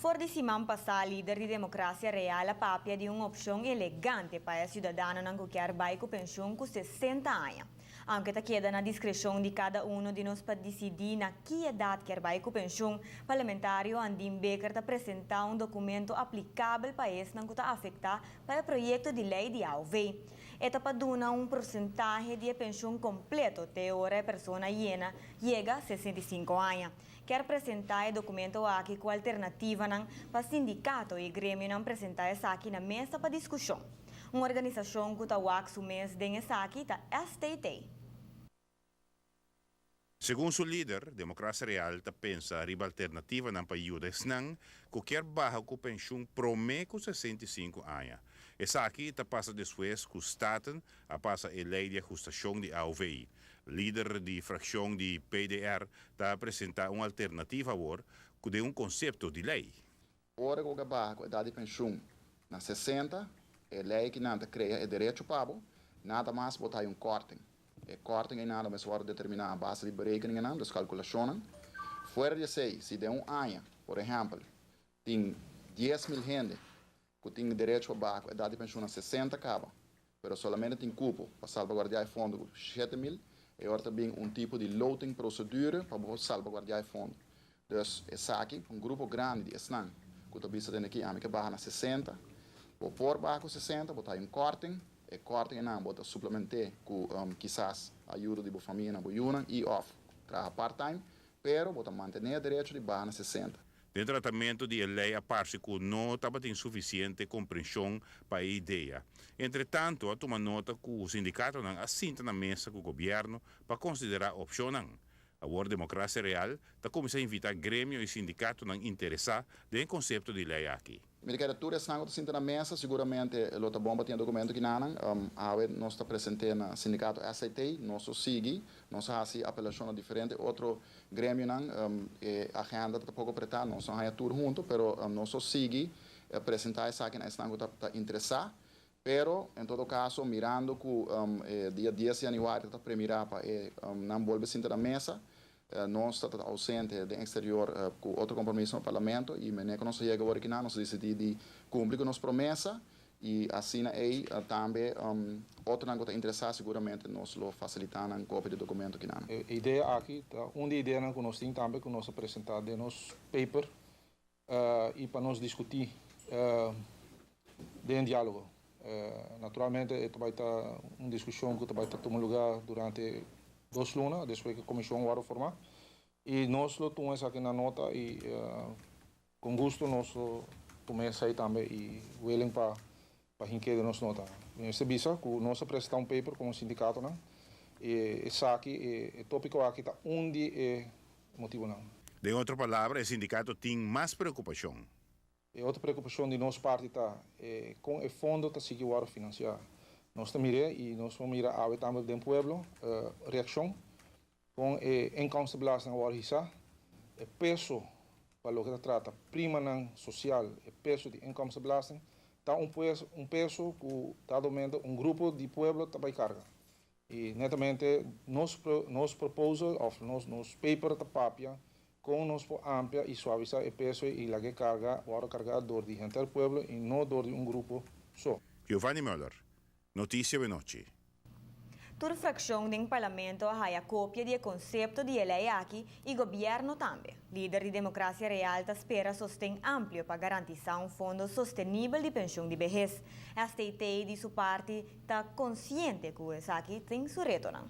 For di siman pasa, lider di Democracia Real a papia di un opcion elegante pa e ciudadanonan cu kier bay cu pensioen cu 60 aña. Aunke ta keda na discrecion di cada uno di nos pa dicidi na ki edad kier bay cu pensioen, parlamentario Andin Bikker ta presenta un documento aplicabel pa esnan cu ta afecta pa e proyecto di ley di AOV. E ta pa duna un porcentahe di pensioen completo te ora e persona yega 65 aña. Kier presenta e documento aki cu alternativanan pa sindicato y gremionan presenta esaki na mesa pa discusion. Un organisacion cu ta wak su mes den esaki ta STT. Segun su lider, Democracia Real ta pensa riba alternativanan pa yuda esnan cu kier baha cu pensioen prome cu 65 aña. Esaki ta pasa despues cu Staten a pasa e ley di ahustacion di AOV. Lider di fraccion di PDR ta presenta un alternativa awor cu di un concepto di ley. Ora cu baha e edad di pensioen na 60, e ley cu nan ta crea e derecho pa bo, nada mas bo ta un korting. E korting ey nada mas wordo determina a base di berekeningen, dus calculacion. Fuera di esey, si den un aña, por ehempel, tin 10 mil hende cu tin derecho pa baha edad di pensioen na 60 caba, pero solamente tin cupo pa salvaguardia e fondo 7 mil, y awor tambe un tipo di loting procedure pa salvaguardia e fondo. Dus esaki, un grupo grandi di esnan, cu ta bisa aki, ami kier baha na 60, bo por baha 60, bo ta un korting, e korting nan bo ta suplementa cu kisas ayudo di famia nan bo yiunan y of traha part-time, pero bo ta mantene e derecho di baha na 60. Den tratamento di ley a parce cu no tabatin suficiente comprension pa e idea. Entre tanto, a tuma nota cu sindicatonan a sinta na mesa cu gobierno pa considera opcionnan. Awor Democracia Real ta cuminsa invita gremio y sindicatonan interesa den e concepto di ley aki. Mi kier tur esnan cu sinta na mesa, siguramente lo ta bon pa tin documento aki nan, awe nos ta presente na sindicato SIT, nos a sigui, nos a haci apelacion na diferente otro gremionan, e agenda ta poco apreta, nos no haya tur hunto, pero nos a sigui presenta esaki na esnan ta interesa, pero en todo caso, mirando cu dia 10 di januari ta premira pa nan bolbe sinta na mesa, nos ta ausente den exterior cu otro compromiso na parlamento y manera cu nos yega awor aki, nos a dicidi di cumpli cu nos promesa y asina ey tambe otronan cu ta interesa, siguramente nos lo facilita un copia di documento aki nan. E idea aki, ta, un idea cu nos tin tambe cu nos a presenta den nos paper y pa nos discuti den dialogo. Naturalmente, bay ta un discusion cu bay tuma luga durante 2 luna, despues cu e comision wordo forma. Y nos lo tuma esaki na nota y cu gusto nos lo tuma esey tambe y willing pa hinca den nos nota. Nos bisa cu nos a presenta un paper como sindicatonan? Y esaki, e topico aki ta un di e motibonan. Den otro palabra, e sindicato tin mas preocupacion. E otro preocupacion di nos parti ta con e fondo ta sigui wordo financia. Nos ta mira y nos ta mira awe tambe den pueblo reaccion cu e inkomstenbelasting awor hisa, e peso pa loke ta trata primanan social, e peso di inkomstenbelasting ta un peso cu ta momento un grupo di pueblo ta bay carga. Y netamente nos proposal of nos paper ta papia con nos por amplia y suavisa e peso y laga carga, awor carga door di henter pueblo y no door di un grupo so. Giovanni Müller, Noticia di Anochi. Tur fraccion den parlamento a haya copia di e concepto di ley aki y gobierno tambe. Lider di Democracia Real ta spera sosten amplio pa garantisa un fondo sostenibel di pensioen di behes. STT di su parti ta consciente cu esaki tin su retonan.